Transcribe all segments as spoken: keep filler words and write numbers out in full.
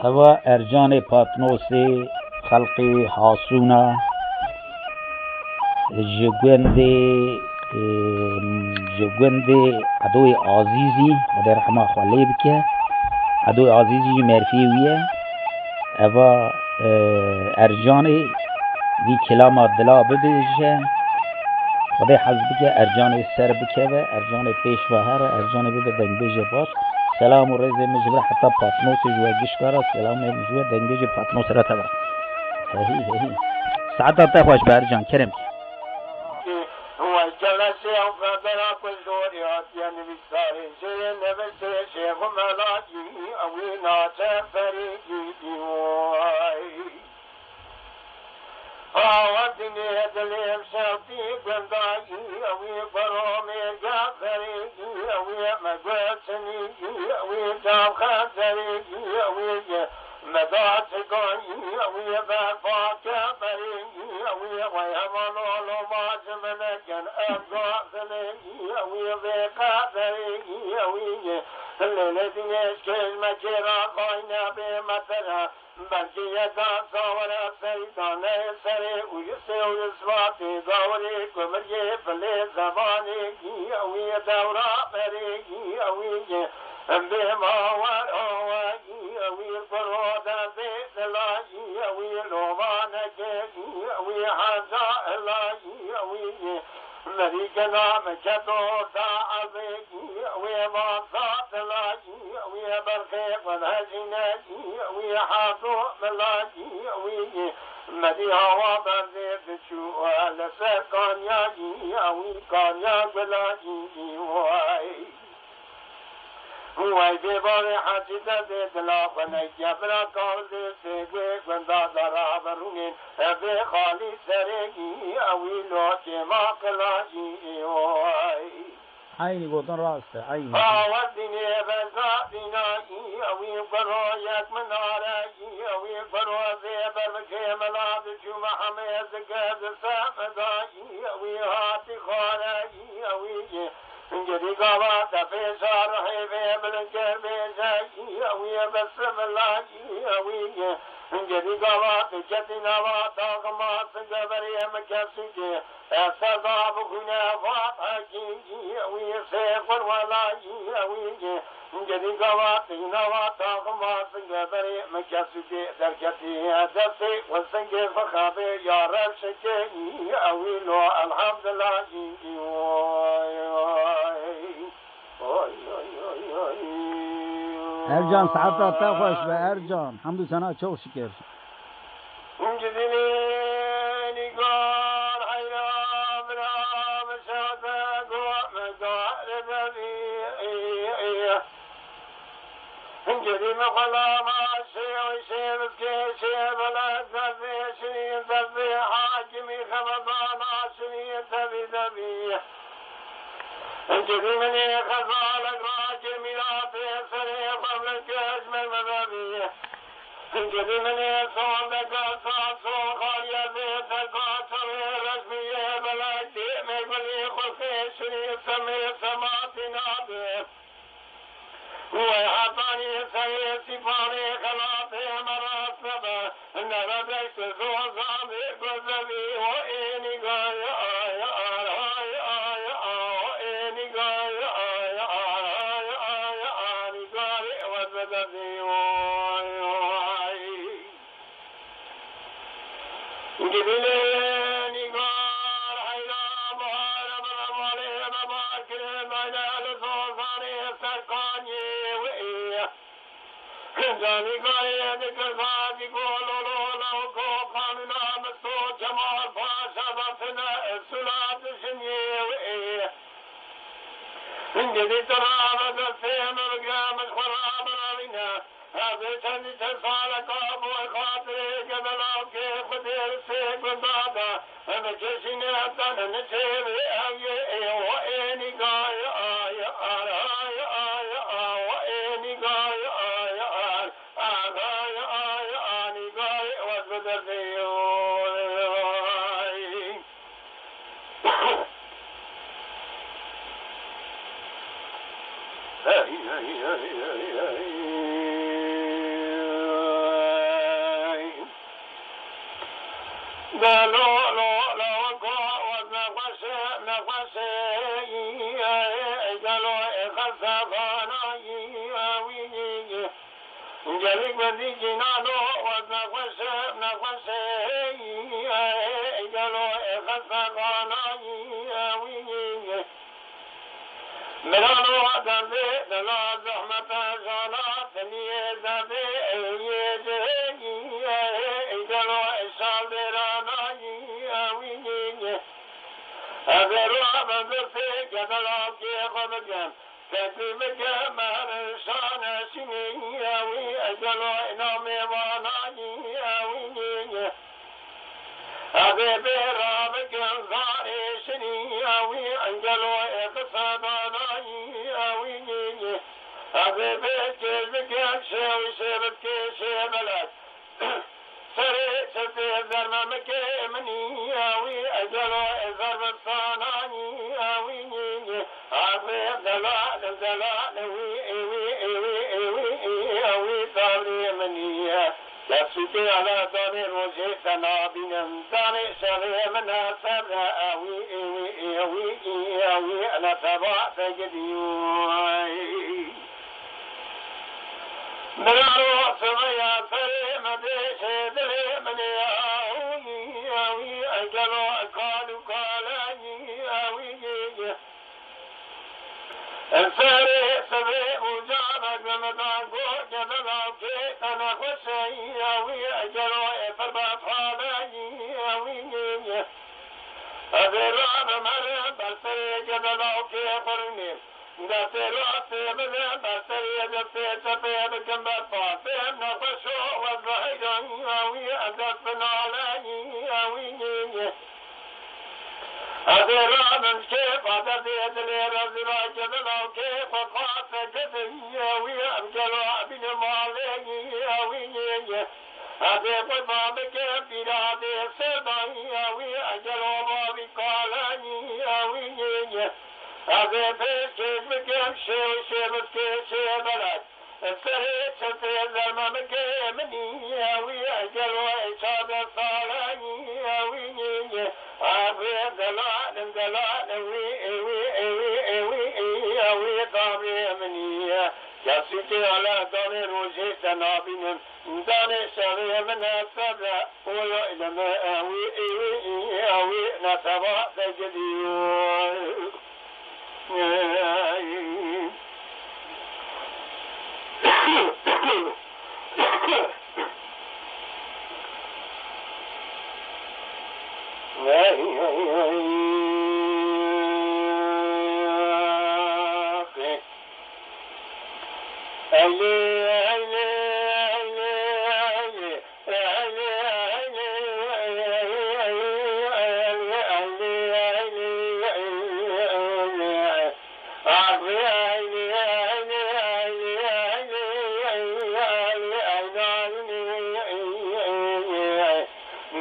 Eva Ercanê Patnosê, xelqê Hasûna, ji gundê, e, ji gundê Edoyê Azîzî, Xwedê rehma xwe lê bike. Edoyê Azîzî jî merfiyê wî ye. Eva, e, Ercanê vî kilama dila bibêje. Xwedê hez bike, Ercanê ser bikeve, Ercanê pêş ve here, Ercanê bibe dengbêjê baş. Selam û rêzê min ji vir heta Patnosê ji we gişka re, selamê min ji we dengbêjê Patnosê re teve. Hehî, hehî. Saeta te xweş be Ercan, kerem. Wekele sê ew qedera ku jorê hatiye nivîsarê, jê nivîsê Şêx û Melakî, ew ê naçe ferî gîdî way. Awetînê dilê şewtî gundayî, ew ê goro mêrge zerî, ew ê me guçinî, ew ê cav xezerî, ew ê me da çikayî, ew ê berfa kemerî, ew ê wey heman oloma ji min nekin, ev gazilê, ew ê vê qederî, ew ê lê lê dînê şkêj me kêra xayne bê me tere. Belkî yeka sawere seyda neyê serê û yisê û yisvatê gawrê kumiriyê filê zemanê gî ew yê dewra berê gî ew yê bê bawer awe gî ew yê kuro derdê dila gî ew yê lomaneke gî ew yê heza ila gî ew yê Merî kena me keto ta ezê gî wê masa tila gî wê berxê xwe hejîne gî wê hato mila gî wê merî hawa berdê diçû li ser kaniya gî wî kaniya gula gî way. Way bê bavê hecî derdê dila xwe neyke bira kawil dê sê guê gunda dara berûnên. Evê xalî serê gî ewî lokê ma qila gî way. Eynî gotin rast e, eynî. Awerdînê beza dîna gî ewî guro yek minare gî ewî guro zê bermikê mela diçû me hemê zike di semida gî ewî hatî xare gî ewî gî. Hingirî gava te pêşa rihê vê bilind kir bêje, yî ewî ye bismillah, yî ewî ye. Hingirî gava tu ketî nava taxima singeberê min kesûkê, ez serda bixwîne vat hekî, yî ewî ye sê xurwela, yî ewî ye. Hingirî gava tu nava taxima singeberê min kesûkê derketî, destê we singê bixebê ya rewşekê, yî ewî lo elhamdulillah, yî. Ercan, saeta te xweş be, Ercan. Hemdû sena çok şükür. Gidilê nîgar heyra bira bişate go me gare devî. Gidî me xwela ma şê şê biskê şê belek derdê şirîn derdê hakimî xeberdana şirîn devî devî. Civî min ê xezalek rakir mîratê serê xwe min kej me mevevî. Civî min ê sondeka sar sor xaliye vê terka çavê rejmiyê belek dêmê gulî xulfê şirî semê sematî nabe. Wê hetanî serê sîpanê xelatê me rast nebe. Nebe deşt zozan ê gozevî o ê nîgayê ay ar ay ay a o ê nîgayê ay ar ay ay a nîgarê we zedevî oy oy. Gidilê nîgar heyra bahar bela malê me bar kirin nayne li zozanê serkaniyê wê. Canî garê dikir zazî go lolo lawko qanûna misto Kemal Paşa datine sula dijiniyê wê. Gidî tu rave destê min bigre min xwe rabiravîne. Hevê çendî çend saleka boy xatirê gede lawkê Xwedê li sê gunda de. Em kişîne tane niçê vê ev yê ê o ê nîgayê ay ar ay ay a o ê nîgayê ay ar ar ay ay a nîgayê wez bi derdê ay. Gelo lo lo ko wez nexweş e, nexweş e, gelo ê xestaxana yî, wî yî. Gelî gundî cînano wez nexweş e, nexweş e, gelo ê xestaxana yî, wî yî. Mirano derdê dila zehmete jana, teniyê derdê ewiyê cihê yî, gelo ê şal dêrana yî, wî yî. Ez ê rabim destê gedela kê xwe bikim, teklîf bikim, her şane şînê yî, wî gelo ê namê vana yî, wî yî. Ez ê bê rabikim zarê şirî, wî gelo ê qisa danayî, wî yî. Ez ê bê kêş bikim şêw, şêbit kêşê beled. Serê çetê zermemikê min î, wî gelo ê zerbistananî, wî yî. Ez ê delal, delal, wî, wî, wî, wî, wî tavrê min î. Kesûkê ele danê rojê te nabînim, danê şevê min e sebre, ewî, ewî, ewî, ewî, ne teba te gidî. Miraro siveya serê me dêşê dilê min ê, ewî, ewî, egelo kal û kale yî, ewî, yî, yî. Serê sibê û canek li min dan got, gedela kê te nexweş e, wî gelo ê pir bedhal e, wî yê. Ez ê rabim herim ber serê gedela kê xwe rûnêm. Destê rastê bide ber serê destê çepê bikim ber pastê. Nexweş o wez bi heyran, wî ez dest bi nale, wî yê. Ez ê rabim kê xwe derdê dilê re zira kevin ew kê xwe qase kedin ye wî em gelo bîne malê ye wî ye ye. Ez ê xwe da bike pîra dê serdayî ye wî em gelo bavî kale ye wî ye ye. Ez ê pêş kêş bikim şêw şêbit kêşê beled. Serê çetê zermemikê min î, wî gelo çardeh sale yî, wî yî. Axê delal, delal, wî, wî, wî, wî, wî, wî, wî tavrê min î. Kesî tê hele danê rojê te nabînim, danê şevê min e sebre, oyo ilme, wî, wî, wî, wî, neteba te gidî.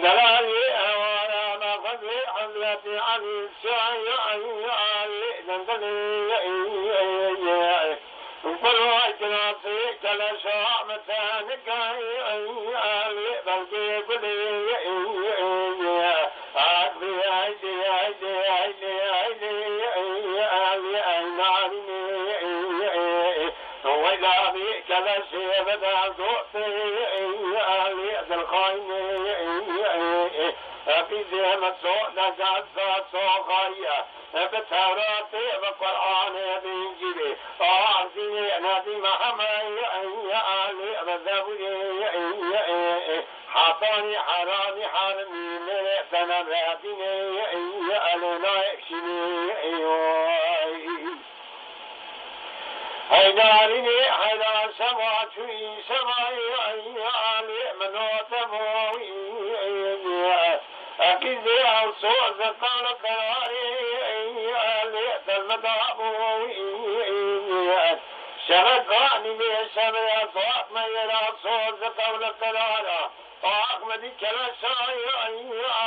Delalî ewara me Xwedê Hezretî Elî Şahî Elî Elî Dendilî. Qurwa kirasê keleşa me tenike Elî belgê gulê. Akbî Elî Elî Elî Elî Elî Elî Elî Narînê. Weyla bî keleşê bide zotê, alê dilxayinê, qîzê min so necat soxariye, bi Tewratê, bi Qur'anê, bi Încîlê, Arzînê, Nebî Mehemedê, alê bi Zebûrê, hetanî heranî herimî, lê te nebedînê, alê nayê şînê. Heydarînê heyda şeva çûyî şevayê alê min o te bo wî. Ekîzê ew soz qal qerarê alê telmida bo wî. Şeve kanî lê şeve zat me yera soz qewl qerara. Axmedî keleşayê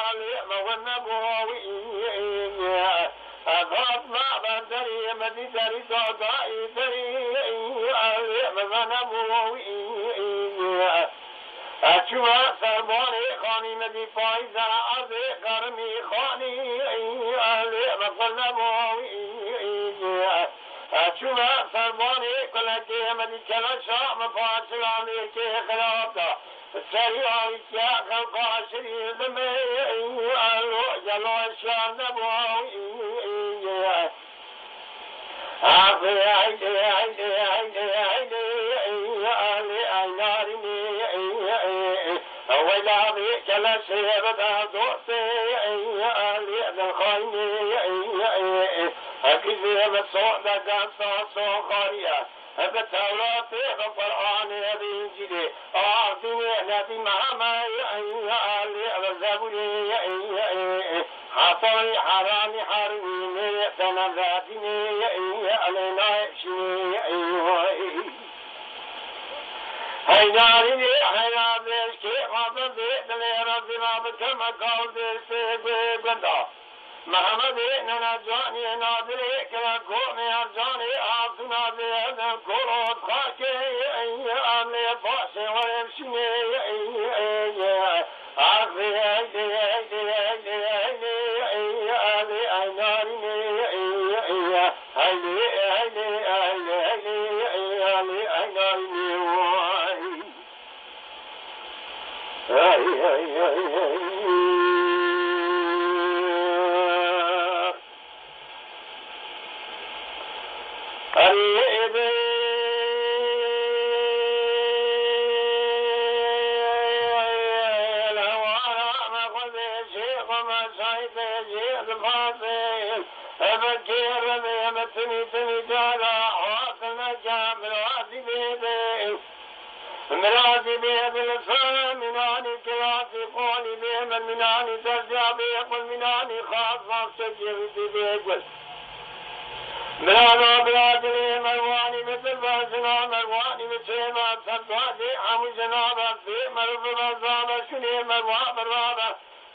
alê me wene bo wî. Ez hatme ben derî, me dî derî dadayî derî alê me wene bo wî. Eçûme serbanê xanî me dî payîze erdê xerimî xanî, ehlê me xwe nebû. Eçûme serbanê kulekê me dî keleşa me paçila mêrkê xirab da. Serî alîtiya xelqa şirî dimê, elo gelo şiyan nebû. Axê, eylê, eylê, eylê, eylê, eylê, eylê, ay narînê, eylê, eylê, weyla bê keleşê bida dostê, eylê, eylê, dilxaynê, eylê, eylê, hekî zê me son de gasta son xariye. Bi Tewratê, bi Qur'anê, bi Încîlê, Axdînê, Nebî Mihemed, eylê, bi Zebûrê, eylê, eylê, Hetanî, Heranî, Herûnî, nê, Senem, Redînê, eylê, eylê, nayê, şinê, eylê, hey narînê, hey radêşkê, mazin dê, dilê, razî, rabikeme, kal, dê, sê, gundê, gunda. Mehemedê, Nene Canê, Nadirê, Kira Komê, Ercanê, Asûna Zêdin, Kolot Xakê, Emlê Paşê, Weremşînê, Axê, Eylê, Eylê, Eylê, Eylê, Eylê, Eylê, Ay Narînê, Eylê, Eylê, Eylê, Eylê, Eylê, Ay Narînê, vay. Ay, ay, ay, ay. Erê bê lewara me xwedê jê xwe me şaytê jê dipasê. Eve kê revê me tinî tinî cara hatine ke mirazî bê bê. Mirazî bê bi lisana mînanî, kirasî qolî bê min mînanî, derdiya bê xwe mînanî, xas xas çekê wî bê gul. Mirana bira dilê merwanî, bi dilber jina merwanî, bi çêva serdarê hemû jina be, bê meriv bibe zabe, şûnê merwa birabe.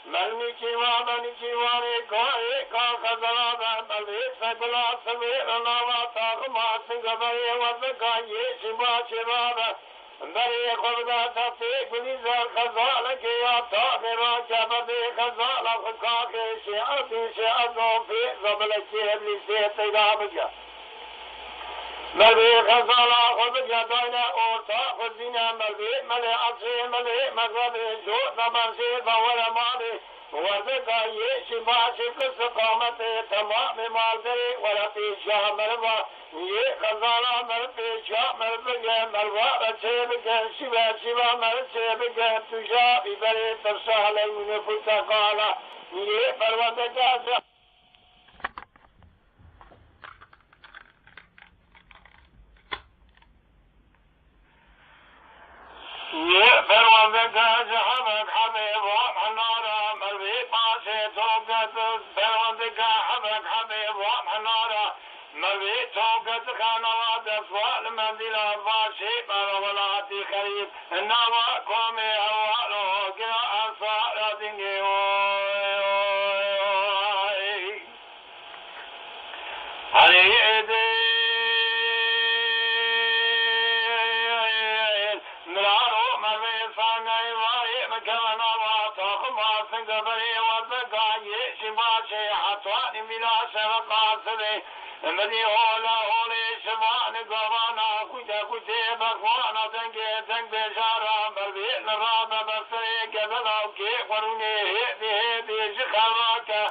Mernî çîvan, mernî çîvanê karê ka xezala be, merdê segula sivê nava taxima singa berê wezika yê şîva şîva be. Berê xwe bide destê gulî zer xezalekê ya taxê rake berdê xezala xwe kaxê şêetî şêeto fê zebilekê eblîsê teyda bike. Merdê xezala xwe bike dayne orta xwe zîne merdê melê esrê melê mezebê jor de berzê de were malê. Werdeka yê şîbaşê ku siqametê temamê malderê were pêşiya meriva yê xezala meriv pêşiya meriv bike meriva re çê bike şîve şîva meriv çê bike tûja bîberê tirşa leymûnê purteqala yê perwerdeke Yê perwerdeke ji hebek hebê van henara mervê paşê toket perwerdeke hebek hebê van henara mervê toket xanava destwa li mendîla başê bera welatî xerîb nava komê hewalo gira ensara dingê oy oy oy. Herê êdî miraro mervê saney vayê bikeve nava taxima singe berê wezeka yê şîbaşê hetanî mîna şeveqa sibê. Midî ola olê şivani gavana xwîte xwîtê bexwana dengê deng bêjara mervê li rabe berserê gedela û kê xwerûnê hêdî hêdî ji xevrake.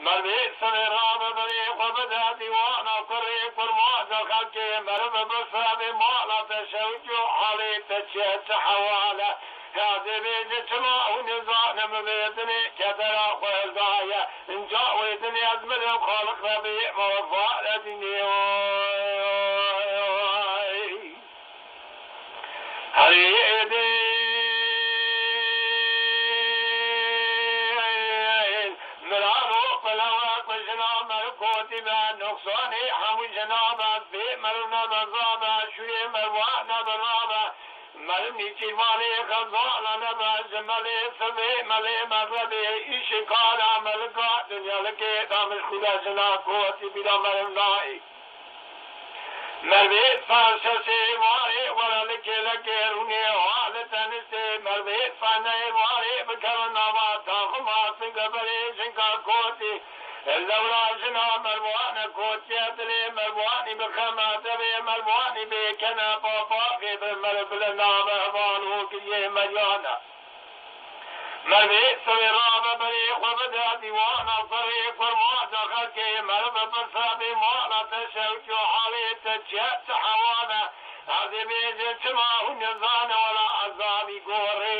Mervê sirê rabe berê xwe bide dîwana kurê kurmaca xelkê meriv birsevê mala te şewco halê te çi ye çi hewal e. Ya dê bêje çima hûn nizanim vê dinê kedera xwe hildaye. Inca wê dinê ez mirim Xaliq Rebê me wefa re dînê oy oy oy. Herê êdî miraro pelewe ku jina meriv kotî be, nuqsanê hemû jina be, bê meriv nebe zabe, şûrê merwa nebe rabe, meriv nîçîvanê xezala nebe, ji melê sivê melê mexrebê, îşê kara melika, dinyalikê damij xûda jina kotî bîra meriv nayê. Mervê sar şeşê warê were li kêlekê rûnê ha li tenistê Mervê saneyê warê bikeve nava taxima singe berê jinka kotî. Lewra jina merwane kotiye dilê merwanî bixeme devê merwanî bêkene papafê bi merv bile nave heval û giriyê meryane. Mervê sewê rabe berê xwe bide dîwana serê kurmaca xelkê merv bipirse bê mala te şewço halê te çiye ti hewane. Ez ê bêjin çima hûn nizane wela ezabî gorê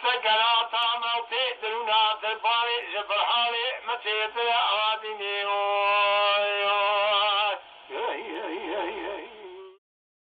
sekerata me û tê dirûna tirparê ji firhalê min çêtir e adînê